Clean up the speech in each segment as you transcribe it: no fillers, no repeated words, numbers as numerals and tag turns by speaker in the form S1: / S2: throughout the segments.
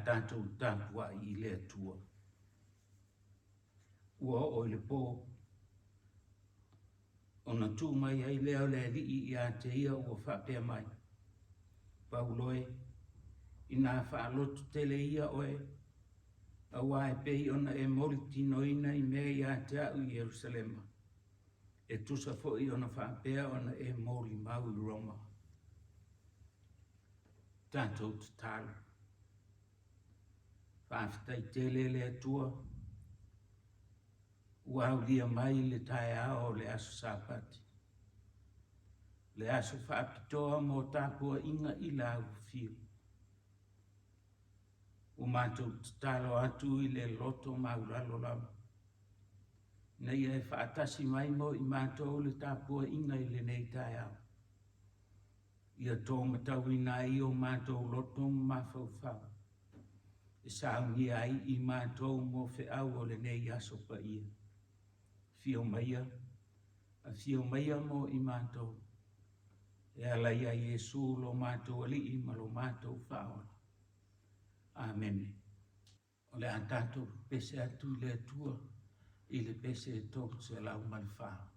S1: tatou tapuai i le Atua. Ua oo i le po, ona tuu mai ai lea o le Alii ia te ia ua faapea mai, Paulo e, inā faaloto tele ia oe, aua e pei ona e molitinoina i mea ia te au i Ierusalema, e tusa foi ona faapea ona e molimau i Roma. Tatou tatalo. Faafetai tele le Atua ua aulia mai le taeao o le aso Sapati, le aso faapitoa mo tapuaiga i lau afio. Ua matou tatalo atu i le loto maulalo lava, ina ia e faatasi mai mo i matou le tapuaiga i lenei taeao. Ia tōmatauina ai o matou loto ma mafaufau, e saunia ai i matou mo feau o lenei aso paia. Afio maia, afio maia mo i matou, e ala ia Iesu lo matou Alii ma lo matou Faaola. Amene. O le a tatou pese atu i le Atua i le pese 304.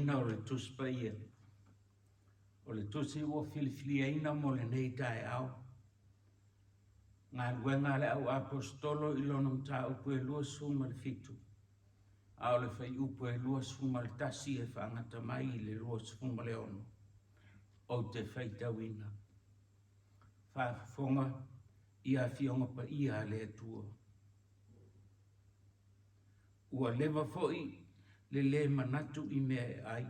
S1: faitauina o le Tusi Paia. O le tusi ua filifiliaina mo lenei taeao. Galuega a le Au Aposetolo i lona mataupu e 27, a o le fuaiupu e 21 e faagata mai i le 26, ou te faitauina. Faafofoga i Afioga Paia a le Atua. Ua leva foi le lē manatu i mea e ai,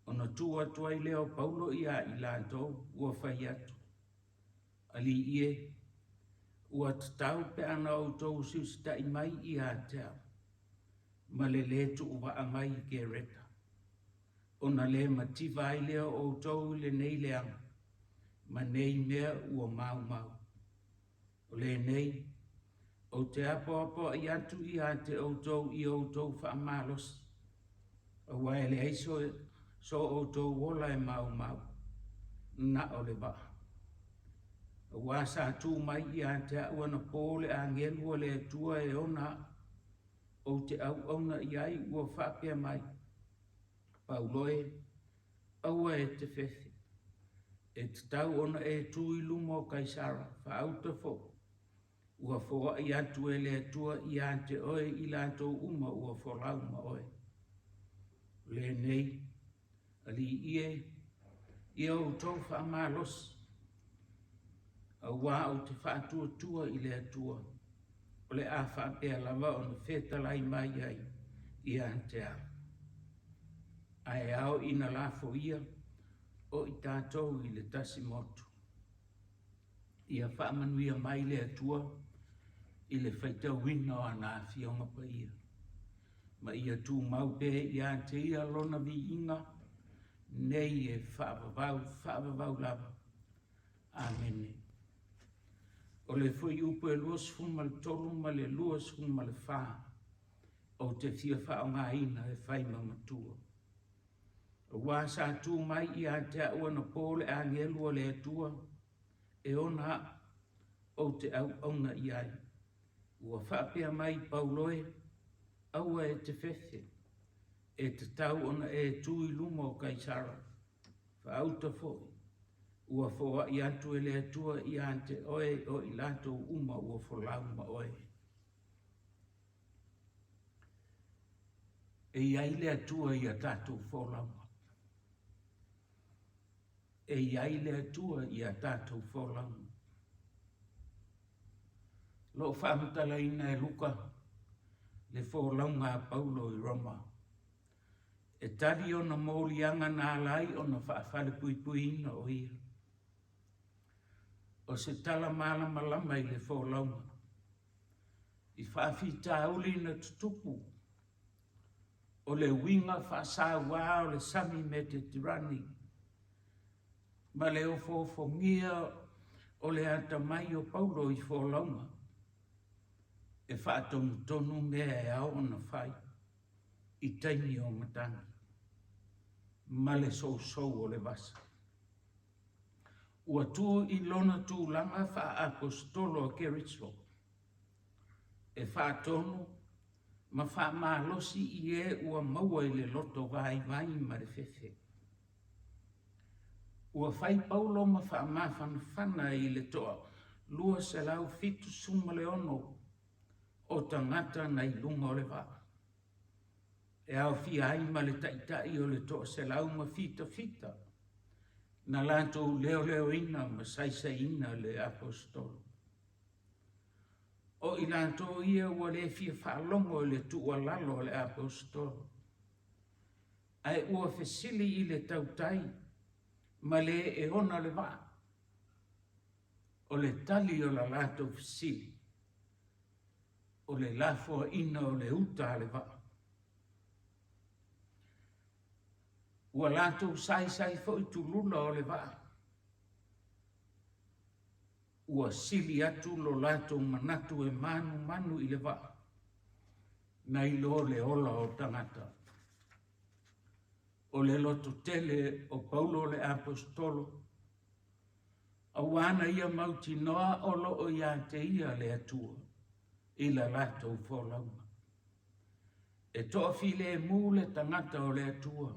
S1: ona tu atu ai lea o Paulo ia i latou ua fai atu, Alii e, ua tatau pe ana outou usiusita'i mai ia te au, ma le lē tuuvaa mai i Kereta, ona lē mativa ai lea o outou i lenei leaga ma nei mea ua maumau. O lenei, ou te apoapoai atu ia te outou i outou faamalosi, aua e leai so, so outou ola e maumau, na o le vaa. Aua sa tu mai ia te au anapō le agelu a le Atua e ona au, ou te auauna i ai ua faapea mai, Paulo e, aua e te fefe, e tatau ona e tu i luma o Kaisara, faauta foi, ua foai atu e le Atua ia te oe i latou uma ua folau ma oe. O lenei, Alii e, ia outou faamalosi, aua ou te faatuatua i le Atua, o le a faapea lava ona fetalai mai ai ia te au. Ae ao ina lafoia o i tatou i le tasi motu. Ia faamanuia mai le Atua i le faitauina o ana Afioga Paia, ma ia tumau pea ia te ia lona viiga nei e faavavau faavavau lava. Amene. O le fuaiupu e 23 ma le 24 ou te fia faaaogaina e fai ma matua. Aua sa tu mai ia te au anapō le agelu a le Atua e ona au ou te auauna i ai. Ua faapea mai Paulo e, aua e te fefe, e tatau ona e tu i luma o Kaisara. Faauta foi, ua foai atu e le Atua ia te oe o i latou uma ua folau ma oe. E i ai le Atua i a tatou folauga. E i ai le Atua i a tatou folauga. O lo o faamatalaina e Luka le folauga a Paulo i Roma. E tali ona moliaga na ala ai ona faafalepuipuiina o ia. O se tala malamalama i le folauga. I faafitauli na tutupu, o le uiga faasauā o le sami Metetirani ma le ofoofogia o le atamai o Paulo i folauga e faatonutonu mea e ao ona fai i taimi o matagi ma le sousou o le vasa. Ua tu i lona tulaga faa-aposetolo a Keriso e faatonu ma faamalosi i e ua maua i le loto vaivai ma le fefe. Ua fai Paulo ma faamafanafana i le toa 276 o tagata na i luga o le vaa, e aofia ai ma le taitai o le toa 177 na latou leoleoina ma saisaiina le aposetolo. O i latou ia ua le fia faalogo i le tuualalo a le aposetolo, ae ua fesili i le tautai ma le e ona le vaa. O le tali o la latou fesili, o le lafoaiina o le uta a le vaa. Ua latou saisai foi tulula o le vaa. Ua sili atu lo latou manatu e manumanu i le vaa, nai lo le ola o tagata. O le lototele o Paulo le Aposetolo, aua na ia mautinoa o lo o ia te ia le Atua i la latou folauga. E toafilemu le tagata o le Atua,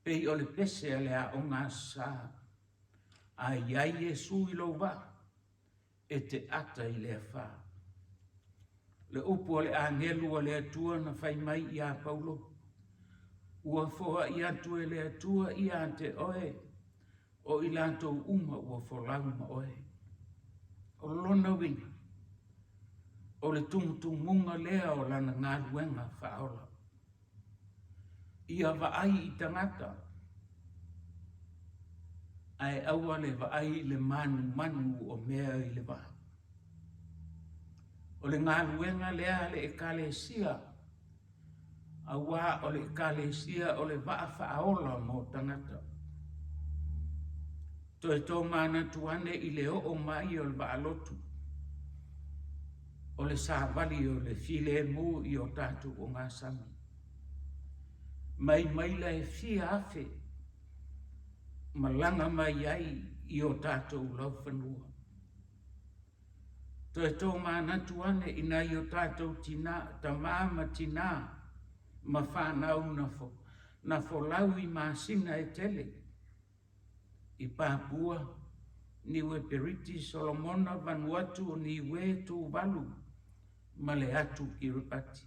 S1: pei o le pese a le aoga Aso Sa, a i ai Iesu i lou vaa, e te ata i le afa. Le upu a le agelu a le Atua na fai mai iā Paulo, Ua foai atu e le Atua ia te oe, o i latou uma ua folau ma oe. O lona uiga, o le tumutumuga lea o lana galuega faaola. Ia vaai i tagata, ae aua le vaai i le manumanu o mea i le vaa. O le galuega lea a le Ekalesia, auā o le Ekalesia o le vaa faaola mo tagata. Toe tomanatu ane i le oo mai o le vaalotu, o le savali o le filemu i o tatou ogasami. Mai maila e fia afe malaga mai ai i o tatou laufanua. Toe tomanatu ane i nai o tatou tina, tama ma tinā ma fanau na folau i masina e tele i Papua, Niue Periti, Solomona, Vanuatu, Niue, Tuvalu ma le atu Kiribati.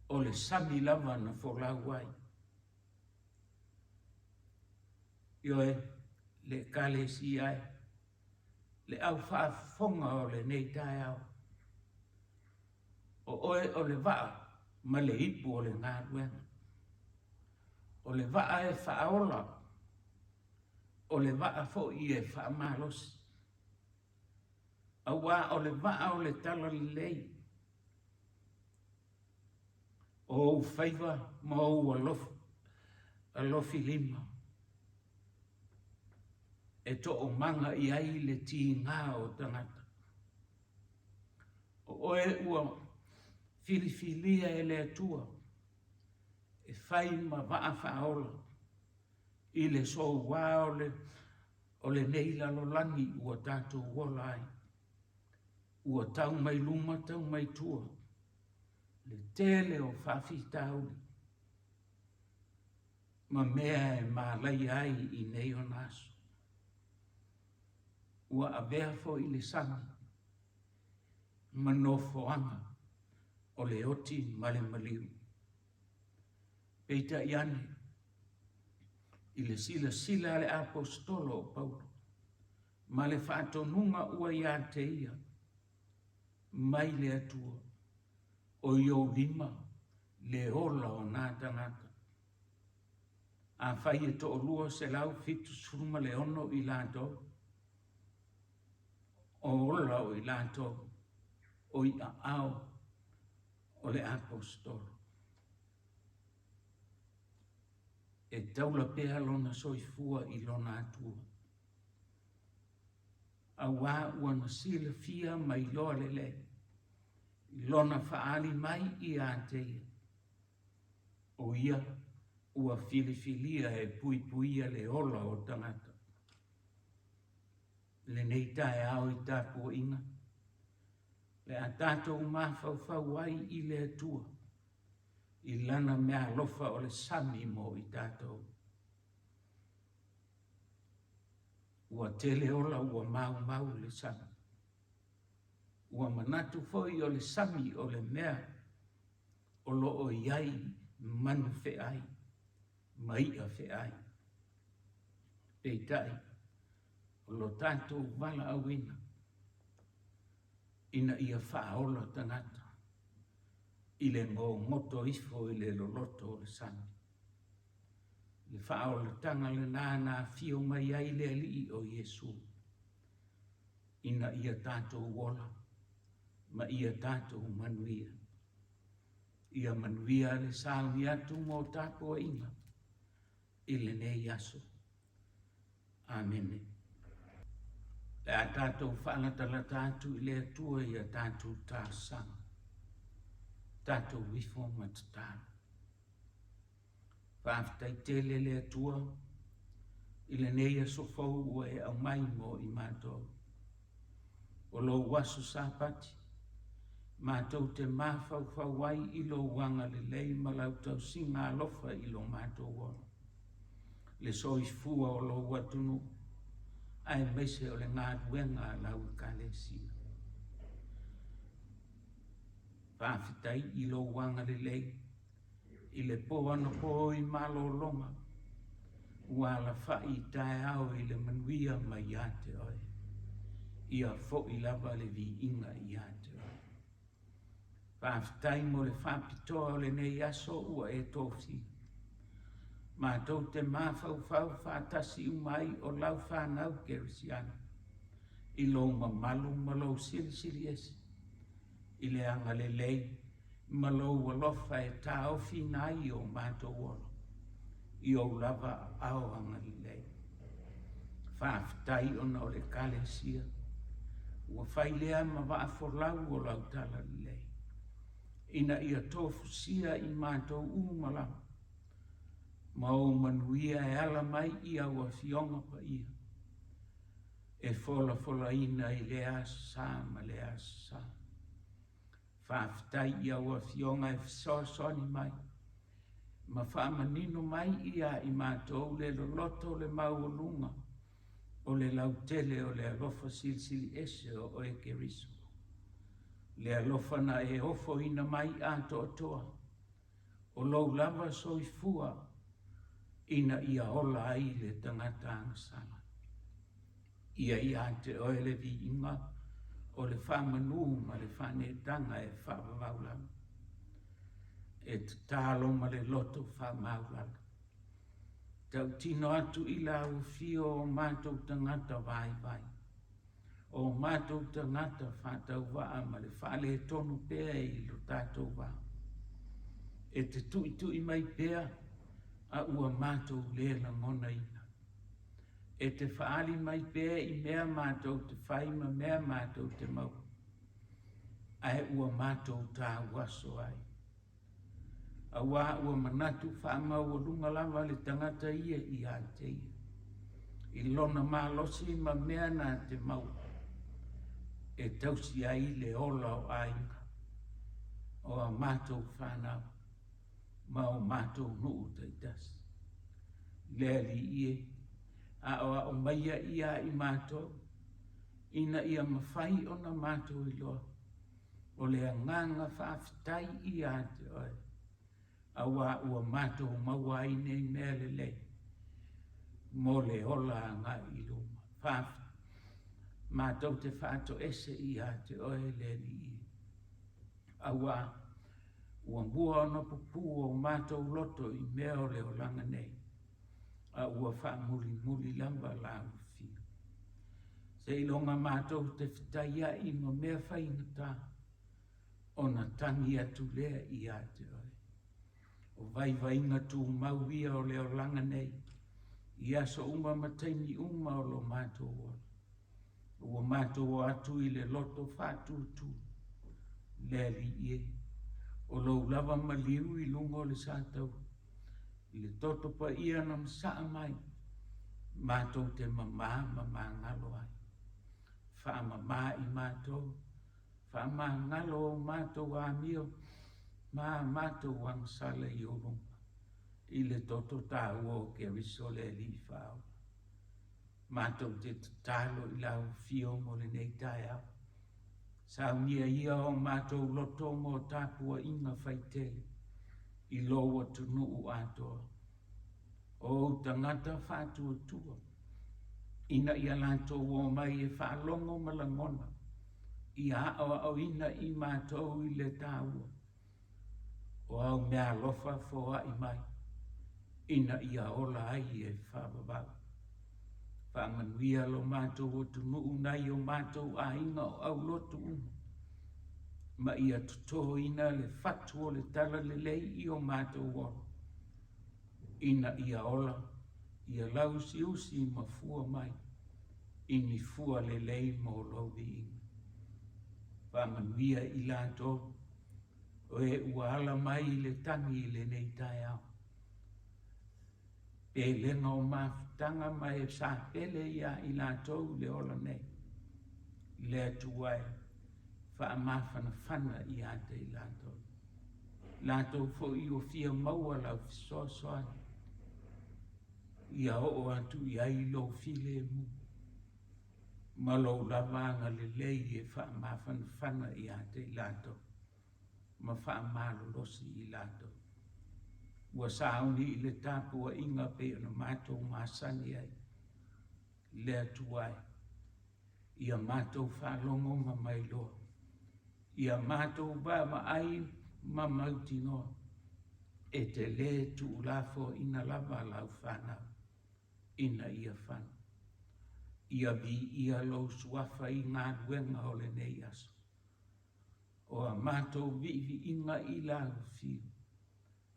S1: O le sami lava na folau ai. Ioe, le Ekalesia e, le au faafofoga o lenei taeao, o oe o le vaa ma le ipu o le galuega. O le vaa e faaola, o le vaa foi e faamalosi. Auā o le vaa o le talalelei, o ou faiva ma ou alofilima e toomaga i ai le tiga o tagata. O oe ua filifilia e le Atua e fai ma vaa faaola i le soua o lenei lalolagi ua tatou ola ai. Ua tau mai luma tau mai tua le tele o faafitauli ma mea e malaia ai i nei ona aso. Ua avea foi le sami ma nofoaga o le oti ma le maliu. Peitai ane, i le silasila a le Aposetolo o Paulo ma le faatonuga ua ia te ia mai le Atua, o i ou lima le ola o nā tagata. Afai e 276 i latou, o ola o i latou o i aao o le Aposetolo. E taula pea lona soifua i lona Atua. Auā ua na silafia ma iloa lelei i lona faaali mai ia te ia, o ia ua filifilia e puipuia le ola o tagata. Lenei taeao i tapuaiga, le a tatou mafaufau ai i le Atua, i lana meaalofa o le sami mo i tatou. Ua tele ola ua maumau le sami. Ua manatu foi o le sami o le mea o lo o i ai manu feai ma i'a feai. Peitai, o lo tatou valaauina ina ia faaola tagata i le gogoto ifo i le loloto o le sami. Le faaolataga lena na afio mai ai le Alii o Iesu, ina ia tatou ola ma ia tatou manuia. Ia manuia le sauni atu mo tapuaiga i lenei aso. Amene. Le a tatou faalatalata atu i le Atua i a tatou talosaga, tatou ifo ma tatalo. Faafetai tele le Atua i lenei aso fou ua e aumai mo i matou. O lou aso Sapati. Matou te mafaufau ai i lou agalelei ma lau tausiga alofa i lo matou ola, le soifua o lou atunuu, aemaise o le galuega a lau Ekalesia. Faafetai i lou agalelei i le po anapo i malologa ua alafai i taeao i le manuia mai ia te oe. Ia foi lava le viiga ia te oe. Faafetai mo le faapitoa o lenei aso ua e tofia. Matou te mafaufau faatasi uma ai o lau fanau kerisiano i lou mamalu ma lou silisili ese i le agalelei ma lou alofa e taofiina ai o matou ola i ou lava aao agalelei. Faafetai ona o le Ekalesia ua fai lea ma vaafolau o lau talalelei, ina ia tofusia i matou uma lava, ma ou manuia e ala mai i au Afioga Paia, e folafolaina i lea aso sa ma lea aso sa. Faafetai i au Afioga e fesoasoani mai ma faamanino mai ia i matou le loloto o le maualuga o le lautele o le alofa silisili ese o oe Keriso, le alofa na e ofoina mai atoatoa o lou lava soifua ina ia ola ai le tagata agasala. Ia ia te oe le viiga o le faamanu ma le faaneetaga e faavavau lava, e tatalo ma le loto faamaulalo. Tautino atu i lau afio o matou tagata vaivai, o matou tagata faatauvaa ma le faaletonu pea i lo tatou va. E te tuitui mai pea a ua matou le lagonaina. E te faaali mai pea i mea matou te fai ma mea matou te maua, ae ua matou tauaso ai. Auā ua manatu faamaualuga lava le tagata ia ia te ia, i lona malosi ma mea na te maua, e tausi ai le ola o aiga, o a matou fanau, ma o matou nuu taitasi. Le Alii e, aoao maia ia i matou, ina ia mafai ona matou iloa, o le agaga faafetai ia te oe, auā ua matou maua ai nei mea lelei mo le ola agai i luma. Faafetai. Matou te faatoese ia te oe le Alii e, auā ua mua ona pupū o matou loto i mea o le olaga nei, a ua faamulimuli lava lau afio. Seiloga matou te fetaiai ma mea faigata, ona tagi atu lea ia te oe. O vaivaiga tumau ia o le olaga nei, i aso uma ma taimi uma o lo matou ola. Ua matou o atu i le loto faatūtū, le Alii e, o lou lava maliu i luga o le sataua, i le toto paia na masaa mai, matou te mamā ma magalo ai. Faamamā i matou, faamagalo o matou amio ma a matou agasala i ou luma, i le toto taua o Keriso le Alii Faaola. Matou te tatalo i lau afio mo lenei taeao. Saunia ia o matou loto mo tapuaiga faitele i lou atunuu atoa, o ou tagata faatuatua, ina ia latou omai e faalogo ma lagona, ia aoaoina i matou i le taua o au meaalofa foai mai, ina ia ola ai e faavavau. Faamanuia lo matou atunuu nai o matou aiga o aulotu uma, ma ia totoina le fatu o le talalelei i o matou ola, ina ia ola ia lauusiusi ma fua mai i ni fua lelei mo lou viiga. Faamanuia i latou o e ua ala mai i le tagi i lenei taeao. Pelega o mafutaga ma e sa pele ia i latou i le ola nei. Le Atua e, Faamafanafana ia te i latou. Latou foi ua fia maua lau fesoasoani, ia oo atu i ai lou filemu ma lou lava agalelei e faamafanafana ia te i latou ma faamalolosi i latou. Ua sauni i le tapuaiga pei ona matou masani ai, le Atua e, ia matou faalogo ma mailoa, ia matou vaavaai ma mautinoa, e te lē tuulafoaina lava lau fanau ina ia fano. Ia viia lou suafa i galuega o lenei aso. O a matou viiviiga i lau afio,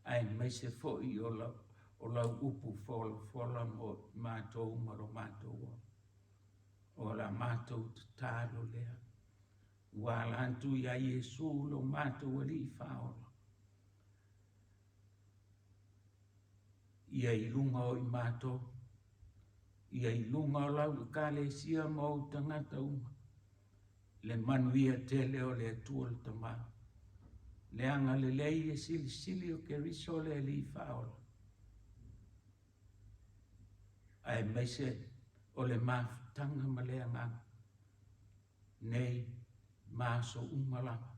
S1: aemaise foi o lau, o lau upu folafola mo matou ma lo matou ola. O la matou tatalo lea, ua ala atu iā Iesu lo matou Alii Faaola. Ia i luga o i matou, ia i luga o lau Ekalesia ma ou tagata uma, le manuia tele o le Atua le Tama, le agalelei e silisili o Keriso le Alii Faaola, aemaise o le mafutaga ma le agaga nei ma aso uma lava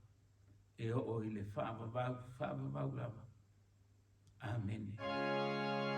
S1: e oo i le faavavau faavavau lava. Amene.